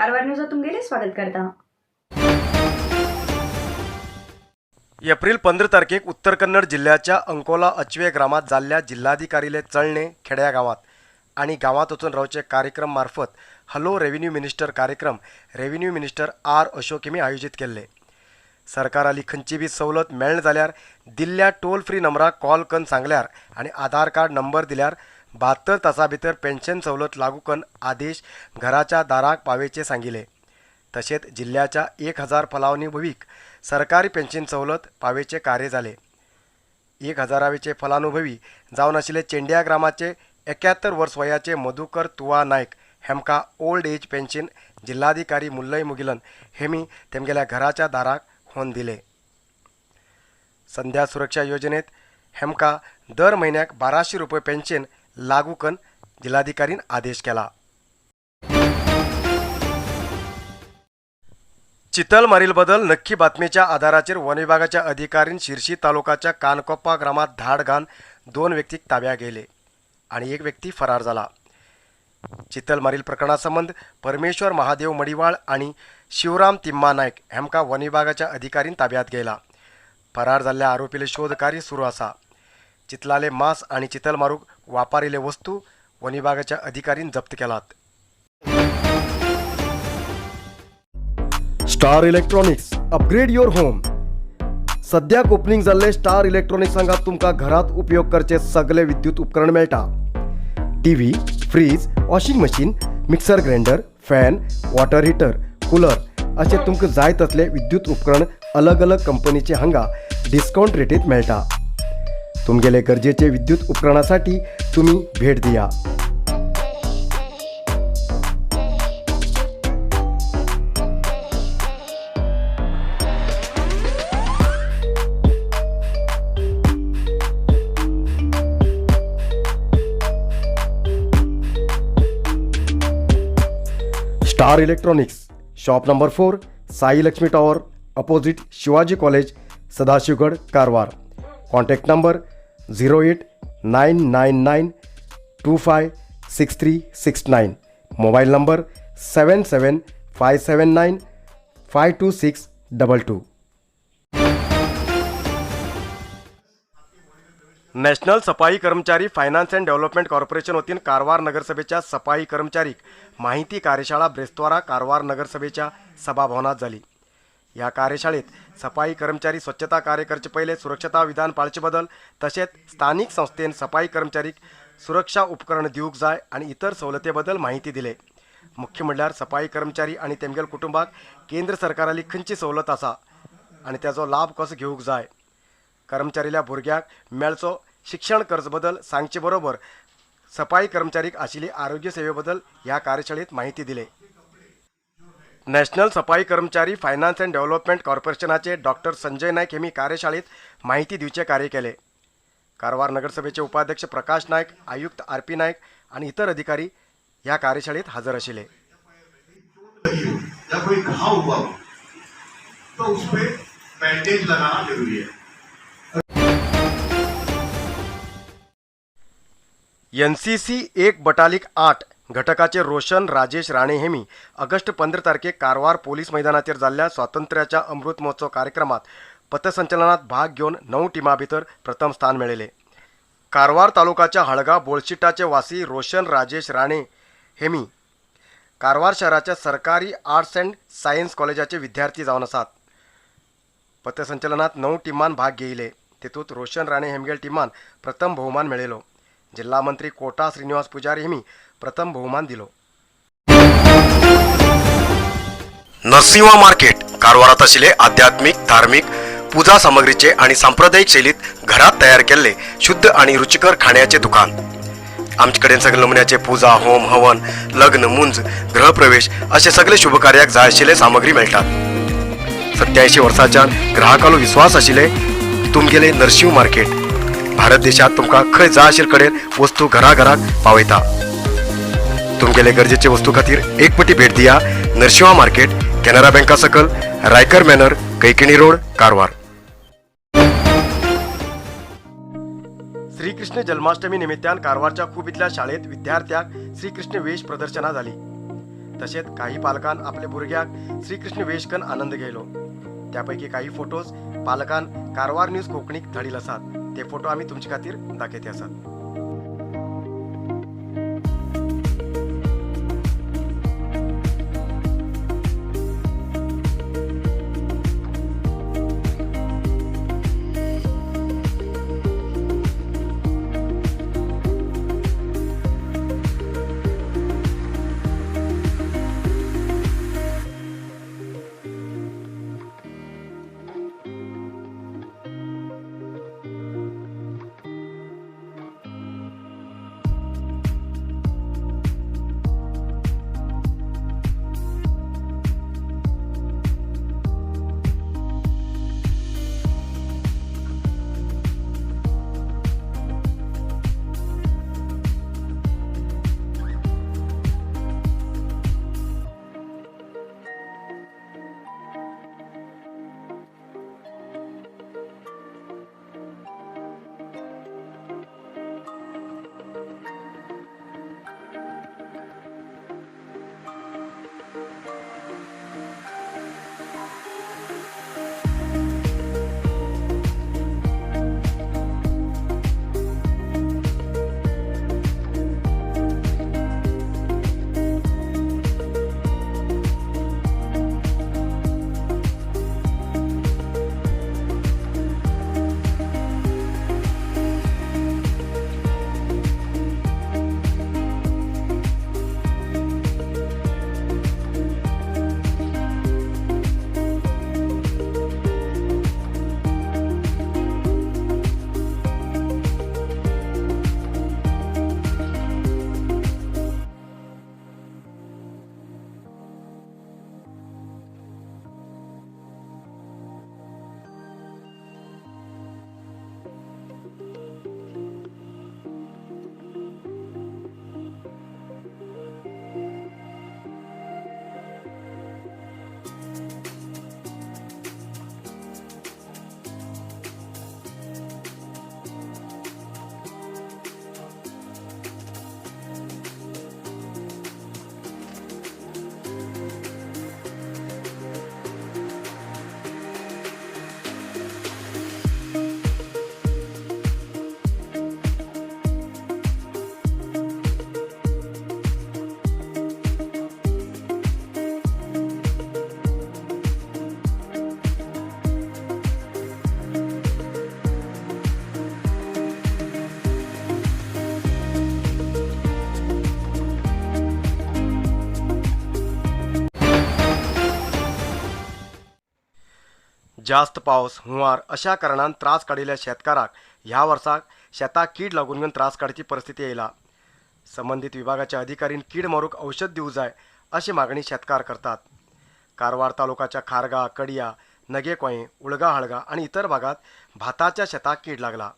कारवार न्यूजात तुमगेले स्वागत करता. एप्रिल 15 तारखेक उत्तर कन्नड जिल्ल्याच्या अंकोला अचवे ग्रामात जाल्ल्या जिल्हाधिकारीले चळणे खेड्या गांवात आनी गांवांत वचून रावचे कार्यक्रम मार्फत हॅलो रेव्हेन्यू मिनिस्टर कार्यक्रम रेव्हेन्यू मिनिस्टर आर अशोक हेमी आयोजीत केल्ले. सरकाराली खंयची बी सवलत मेळना जाल्यार दिल्ल्या टोल फ्री नंबराक कॉल करून सांगल्यार आनी आधार कार्ड नंबर दिल्यार 72 तासां भितर पेन्शन सवलत लागू करून आदेश घराच्या दाराक पावेचे सांगिले. तशेंच जिल्ल्याच्या 1000 फलानुभवीक सरकारी पेन्शन सवलत पावेचे कार्य जाले. 1000वेचे फलानुभवी जावन आशिल्ले चेंडिया ग्रामाचे 71 वर्स वयाचे मधुकर तुवा नायक हेमकां ओल्ड एज पेन्शन जिल्हाधिकारी मुल्लय मुगिलन हेमी तेमगेल्या घराच्या दाराक होन दिले. संध्या सुरक्षा योजनेत हेमकां दर म्हयन्याक 1200 रुपये पेन्शन लागू करून जिल्हाधिकारीन आदेश केला. चितलमारील बदल नक्की बातमीच्या आधाराचेर वन विभागाच्या अधिकारीन शिरशी तालुकाच्या कानकोप्पा ग्रामात धाड घालून 2 व्यक्तीक ताब्यात गेले आणि एक व्यक्ती फरार झाला. चितलमारील प्रकरणासंबंध परमेश्वर महादेव मडिवाळ आणि शिवराम तिम्मा नायक हेमकां वन विभागाच्या अधिकारीन ताब्यात गेला. फरार जाल्ल्या आरोपीले शोध कार्य सुरू आसा. चितलाले मांस आणि चितल मारूक वापरिले वस्तू वन विभागाच्या अधिकारीन जप्त केलात. Star electronics, upgrade your home. सद्याक ओपनिंग जाल्ले स्टार इलेक्ट्रॉनिक्स हांगा तुमकां घरांत उपयोग करचे सगळे विद्युत उपकरण मेळटा. TV, fridge, washing machine, mixer grinder, fan, water heater, cooler अशे तुमकां जाय तसले विद्युत उपकरण अलग अलग कंपनीचे हांगा डिस्कावंट रेटीत मेळटा. तुमगेले गरजेचे विद्युत उपकरणासाठी तुम्ही भेट दिया. Star electronics, shop number 4, Sai Lakshmi tower, opposite Shivaji college, Sadashivgad, Karwar. Contact number 08999 256369. Mobile number 77579 52622. National सफाई कर्मचारी फायनान्स अँड डेव्हलपमेंट कॉर्पोरेशन वतीन कारवार नगरसभेच्या सफाई कर्मचारीक माहिती कार्यशाळा ब्रेस्त्वारा कारवार नगरसभेच्या सभाभवनात झाली. ह्या कार्यशाळेत सफाई कर्मचारी स्वच्छता कार्य करचे पहिले सुरक्षता विधान पाळचे बदल तशेंच स्थानिक संस्थेन सफाई कर्मचारीक सुरक्षा उपकरण दिवंक जाय आनी इतर सवलते बद्दल माहिती दिले. मुख्य म्हणल्यार सफाई कर्मचारी आनी तेमगेल कुटुंबाक केंद्र सरकाराली खंयची सवलत आसा आनी तेजो लाभ कसो घेवंक जाय, कर्मचारील्या भुरग्याक मेळचो शिक्षण कर्ज बदल सांगचे बरोबर सफाई कर्मचारीक आशिल्ली आरोग्य सेवे बद्दल ह्या कार्यशाळेत माहिती दिले. नॅशनल सफाई कर्मचारी फायनान्स अँड डेव्हलपमेंट कॉर्पोरेशनाचे डॉक्टर संजय नायक हेमी कार्यशाळेत माहिती दिवचे कार्य केले. कारवार नगरसभेचे उपाध्यक्ष प्रकाश नायक, आयुक्त आर पी नायक आणि इतर अधिकारी ह्या कार्यशाळेत हजर आशिल्ले. या कोई घाव हुआ हो तो उस पे बैंडेज लगाना जरूरी है. एनसीसी 1 बटालिक 8 घटकाचे रोशन राजेश राणे हेमी ऑगस्ट 15 तारखेक कारवार पोलीस मैदानाचेर जाल्ल्या स्वातंत्र्याच्या अमृत महोत्सव कार्यक्रमात पथसंचलनात भाग घेवन 9 टिमां भितर प्रथम स्थान मेळयले. कारवार तालुकाच्या हळगा बोळशिटाचे वासी रोशन राजेश राणे हेमी कारवार शहराच्या सरकारी आर्ट्स अँड सायन्स कॉलेजाचे विद्यार्थी जावन आसात. पथसंचलनात 9 टिमान भाग घेयले. तेतूंत रोशन राणे हेमगेल टिमान प्रथम भोवमान मेळयलो. जिल्हा मंत्री कोटा श्रीनिवास पुजारी हेमी प्रथम बहुमान दिलो. नरसिंहा मार्केट कारवारात आशिल्ले आध्यात्मिक, धार्मिक पूजा सामग्रीचे आणि सांप्रदायिक शैलीत घरात तयार केल्ले शुद्ध आणि रुचिकर खाण्याचे दुकान. आमचे कडेन सगळे नमुन्याचे पूजा, होम, हवन, लग्न, मुंज, गृहप्रवेश असे सगळे शुभकार्याक जाय आशिल्ले सामग्री मेळटात. 87 वर्सांच्यान ग्राहकालो विश्वास आशिल्ले तुमगेले नरशिंव मार्केट भारत देशात तुमकां खंय जाय आशिल्ले कडेन वस्तू घराघराक पावयता. तुमगेले गरजेचे वस्तू खातीर एक पटी भेट दिया नरशिंवा मार्केट, कॅनरा बँका सकल, रायकर मॅनर, कैकिणी रोड, कारवार. श्रीकृष्ण जन्माष्टमी निमित्तान कारवारच्या खूब इतल्या शाळेत विद्यार्थ्यांक श्रीकृष्ण वेश प्रदर्शनां जाली. तशेंच काही पालकान आपले भुरग्याक श्रीकृष्ण वेश करून आनंद घेयलो. त्यापैकी काही फोटोज पालकान कारवार न्यूज कोंकणीक धाडील आसात. ते फोटो आमी तुमचे खातीर दाखयते आसात. जास्त पावस, हुंवार अशा कारणान त्रास काडिल्ल्या शेतकाराक ह्या वर्साक शेताक कीड लागून घेवन त्रास काडची परिस्थिती येयला. संबंदीत विभागाच्या अधिकारीन कीड मारूंक औषध दिवं जाय अशी मागणी शेतकार करतात. कारवार तालुकाच्या खारगा, कडया, नगेकोये, उळगा हाळगा आनी इतर भागात भाताच्या शेताक कीड लागला.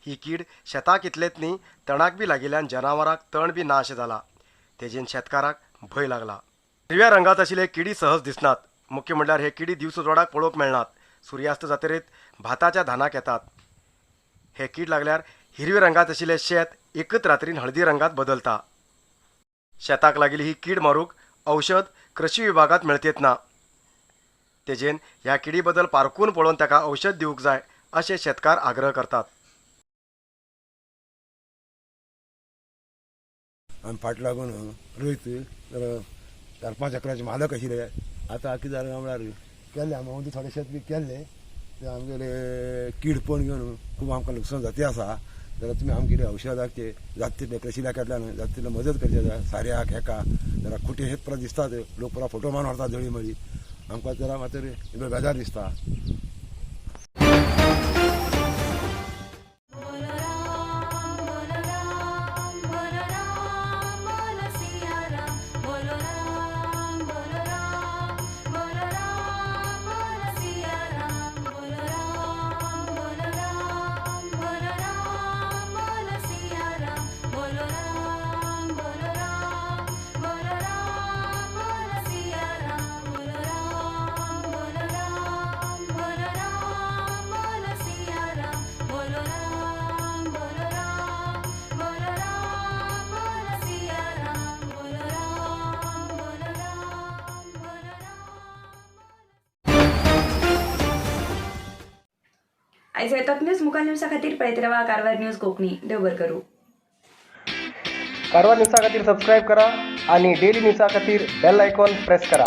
ही कीड शेताक इतलेच न्ही तणाक बी लागिल्ल्यान जनावरांक तण बी नाश जाला. तेजेन शेतकाराक भंय लागला. हिरव्या रंगात आशिल्ले किडी सहज दिसनात. मुख्य म्हणल्यार हे किडी दिवस उजवाडाक पळोवंक मेळनात. सुर्यास्त जातरीत भाताच्या धानाक येतात. हे कीड लागल्यार हिरव्या रंगात आशिल्ले शेत एकच रात्रीन हळदी रंगात बदलता. शेताक लागिल्ली ही कीड मारूंक औषध कृषी विभागात मेळतेत ना. तेजेन ह्या किडी बद्दल पारखून पळोवन ताका औषध दिवंक जाय अशें शेतकार आग्रह करतात. आमी फाट लागून रोयत तर 4-5 एकराचे मालक आशिल्ले. आतां कितें जालें म्हळ्यार केल्ले आमी अंदू थोडे शेत बी केल्ले ते आमगेले कीड पण घेवन खूब आमकां लुकसाण जाती आसा. जाल्यार तुमी आमकां कितें औषधाचे जाता तितले कृषी इलाख्यांतल्यान जाता तितले मदत करचे जाय. साऱ्याक हेका जरा खुटे शेत परत दिसतात, लोक परत फोटो मारून व्हरतात जळी मळी. आमकां जरा मातशें बेजार दिसता. बोलो राम। आयज येतात न्यूज मुखार न्यूजा खातीर पळयत रावा कारवार न्यूज कोंकणी. देव बरें करूं. कारवार न्यूजा खातीर सबस्क्रायब करा आणि डेली न्यूजा खातीर बेल आयकॉन प्रेस करा.